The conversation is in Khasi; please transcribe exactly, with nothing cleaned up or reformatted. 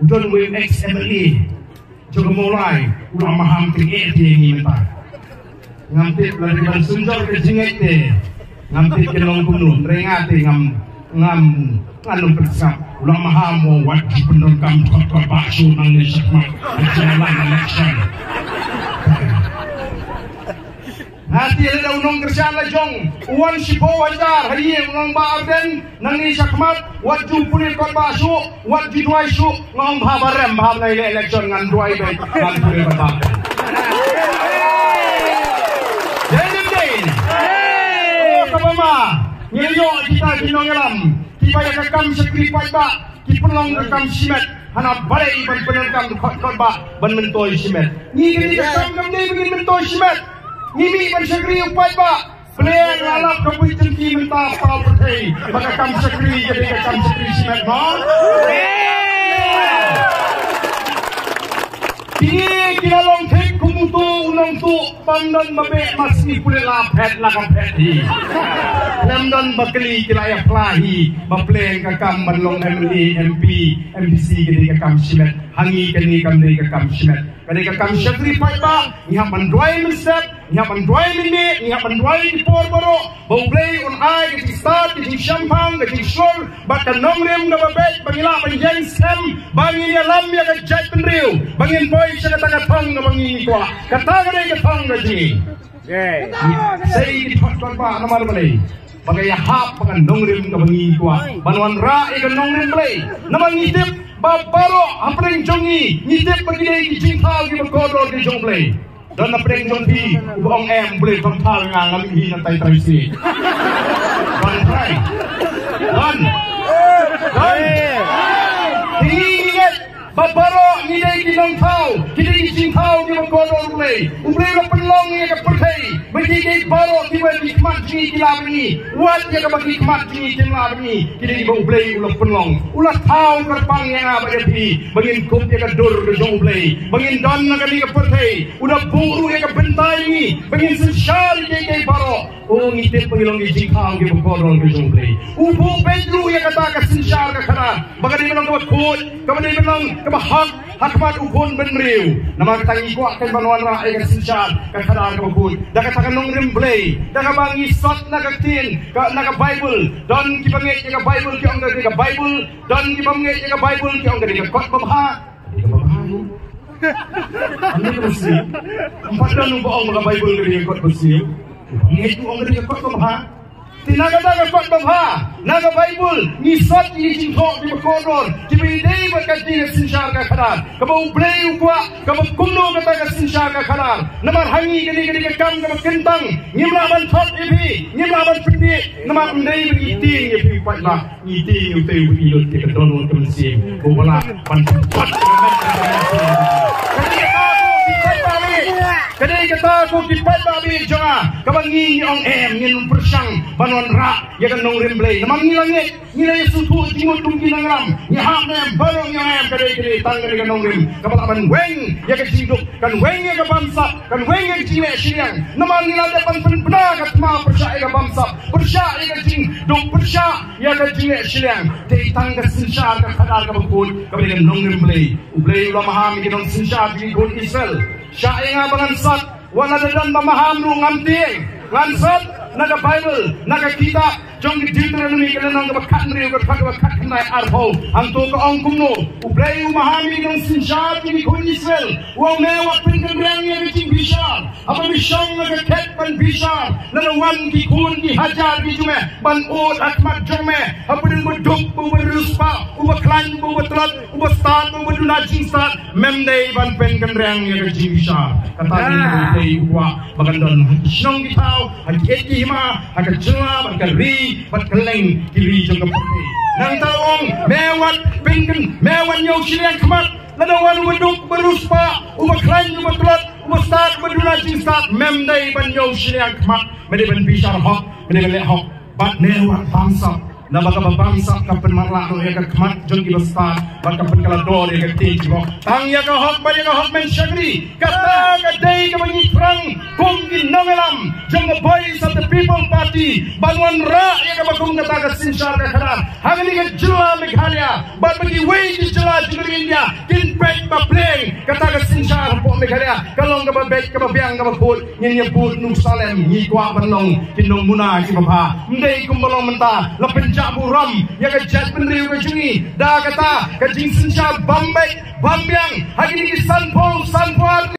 U don u ex M L A jong ka Mawlai u la maham tyngeh te ïa ngi mynta. Ngam tip lada ki ban synjor ka jingngeit te, ngam tip kin long kumno, hynrei nga te ngam, ngam, ngan ym pynsngap. U la maham, wat ju pyndonkam kot kot bah shuh nangne shakhmat ha jingïalang election. Nga te lada u nongkyrshan la jong u wan shiphew hajar ha ïing u nongbah Ardent nangne shakhmat, wat ju pule kot bah shuh, wat ju duwai shuh. Nga ong bha, ba rem bha, nai leh election ngan duwai beit, ngan pule kot bah. Dei ne em dei? Oh, kaba ma ngi ïoh kita ki nongïalam kiba ïa ka kam shakri paidbah ki pynlong ka kam shimet hana balei ban pyndonkam kot kot bah ban myntoi shimet. Ngi kane ka kam kam dei ba ngin myntoi shimet. Ngi mih ban shakri u paidbah. Pynlong, nga lap ka bui jong ki mynta, para pyrthei, ba ka kam shakri ka dei ka kam shakri shimet, mo? Kine ki la long thik kum uto u nongtuh, bym don ba beh, ma sngi pule la phet la ka phet hi. Khlem don ba kylli ki la ïa phla hi ba pynlong ka kam ban long M L A, M P, M D C ka dei ka kam shimet. Ha ngi kane kam dei ka kam shimet. Ka dei ka kam shakri paidbah. Ngi hap ban duwai mynstep, ngi hap ban duwai mynmiet, ngi hap ban duwai ki por baroh ba U Blei un ai ka jingstad, ka jingshemphang, ka jingshlur bad ka nongrim kaba beit ba ngi lah ban ïeng skhem, ba ngin ïalam ïa ka jaitbynriew, ba ngin poi sha kata ka thong kaba ngi kwah. Kata ka dei ka thong ka jong ngi. Sei ki thot kot bah namar balei? Ba ka ïahap ba ka nongrim kaba ngi kwah ban wanrah ïa ka nongrim Blei. Namar ngi tip ba baroh hapdeng jong ngi, ngi tip ba ki dei ki jingthaw kiba kordor ki jong U Blei. Don hapdeng jong phi uba ong em, U Blei thong thaw ïa nga, nga mih hi na tai trai sih. Don trai. Don. Don. Ngi ngeit ba baroh ngi dei ki nongthaw, ki dei ki jingthaw kiba kordor U Blei. U Blei u la pynlong ïa ka pyrthei ba ki dei baroh kiba ki khmat jong ngi ki lah bad ngi. Wat ïa kaba ki khmat jong ngi kim lah bad ngi, ki dei kiba U Blei u la pynlong. U la thaw kyrpang ïa nga bad ïa phi ba ngin kup ïa ka dur ka jong U Blei, ba ngin don na kane ka pyrthei. U da buh ruh ïa ka bynta ïa ngi ba ngin synshar ïa kiei kiei baroh. O, ngi tip ba ngi long ki jingthaw kiba kordor ki jong U Blei. U buh beit ruh ïa kata ka synshar ka khadar ba ka dei ban long kaba khuid, kaba dei ban long kaba hok ha khmat U Khun bynriew. Namar kata ngi kwah kan ban wanrah ïa ka synshar ka khadar kaba khuid da kata ka nongrim Blei, da kaba ngi sot na ka ktien, ka, na ka Baibl. Don kiba ngeit ïa ka Baibl ki ong ka dei ka Baibl, don kiba ngeit ïa ka Baibl ki ong ka dei ka kot babha. Ka dei ka babha hi. Am dei ka basniew? Em pat don uba ong ba ka Baibl ka dei ka kot basniew. Ngeit u ong ka dei ka kot babha. Te na kata ka kot babha, na ka Baibl, ngi sot ïa ki jingthoh kiba kordor kiba ïadei bad ka jingïasynshar ka khadar, kaba U Blei u kwah, kaba kumno kata ka synshar ka khadar. Namar ha ngi kane ka dei ka kam kaba kyntang, ngim lah ban thot ïa phi, ngim lah ban pynbiej. Namar ym dei ba ngi tieng ïa phi paidbah. Ngi tieng ïa utei uba ïeit, ïa ka dohnud ka mynsiem, uba lah ban pynpot. Ka dei kata ko ki paidbah baieit, ka dei kata ko ki paidbah baieit jong nga, kaba ngi ngi ong em, ngin pyrshang ban wanrah ïa ka nongrim Blei. Namar ngi la ngeit, ngi la ïasngewthuh jingmut kum ki nongïalam, ngi hap ne em, baroh ngi ong em, ka dei, ka dei tang ka dei ka nongrim kaba lah ban weng ïa ka jingduk, kan weng ïa ka bamsap, kan weng ïa ka jingleh shiliang. Namar ngi la dep ban pynbna ka thma pyrshah ïa ka bamsap, pyrshah ïa ka jingduk, pyrshah ïa ka jingleh shiliang. Dei tang ka synshar ka khadar kaba khuid, kaba dei ka nongrim Blei. U Blei u la maham ïa ki nongsynshar jong ki khun Israel. Shah ïa nga ba ngan sot, wat la da don ba maham ruh ngam tieng. Ngan sot na ka Baibl, na ka kitab jong ki Deuteronomi ka lynnong kaba khathynriew, ka dkhot kaba khatkhyndai arphew. Hangto ka ong kumno? U Blei u maham ïa ki nongsynshar jong ki khun Israel, u ong, me wat pynkynreng ïa ka jingbishar. Haba me shong ha ka khet ban bishar, lada wan ki khun ki hajar ki jong me ban ud ha khmat jong me, hapdeng uba duk bad uba riewspah, uba khlaiñ bad uba tlot, uba stad bad uba duna jingstad, mem dei ban pynkynreng ïa ka jingbishar. Kata ngi, U Blei u kwah ba kan don ha ki shnong ki thaw, ha ki ïeit ki hima, ha ka jylla bad ka ri bad kylleng ki ri jong ka pyrthei. Nangta u ong, me wat pynkyn, me wat ñiew shiliang khmat. Lada wan uba duk, uba riewspah, uba khlaiñ, uba tlot, uba stad, uba duna jingstad, mem dei ban ñiew shiliang khmat. Me dei ban bishar hok, me dei ban leh hok. Bad me wat bamsap, naba kaba bamsap ka pynmarlah noh ïa ka khmat jong kiba stad bad ka pynkylla dor ïa ka ktien jong ki hok. Tang ïa ka hok bad ïa ka hok men shakri. Kata ka dei kaba ngi thrang kum ki nongïalam jong ka Voice of the People Party. Ban wanrah ïa kaba kum kata ka synshar ka khadar ha kane ka jylla Meghalaya bad ba kiwei ki jylla jong ka India kin peit ba pliang kata ka synshar hapoh Meghalaya. Ka long kaba beit kaba biang kaba khuid. Ngin ïa bud nongsalem, ngi kwah ban long ki nongmuna kiba bha. Ym dei kumba long mynta, la pynjah burom ïa ka jaitbynriew ka jong ngi da kata ka jingsynshar bym beit bym biang ha kine ki sanphew sanphew ar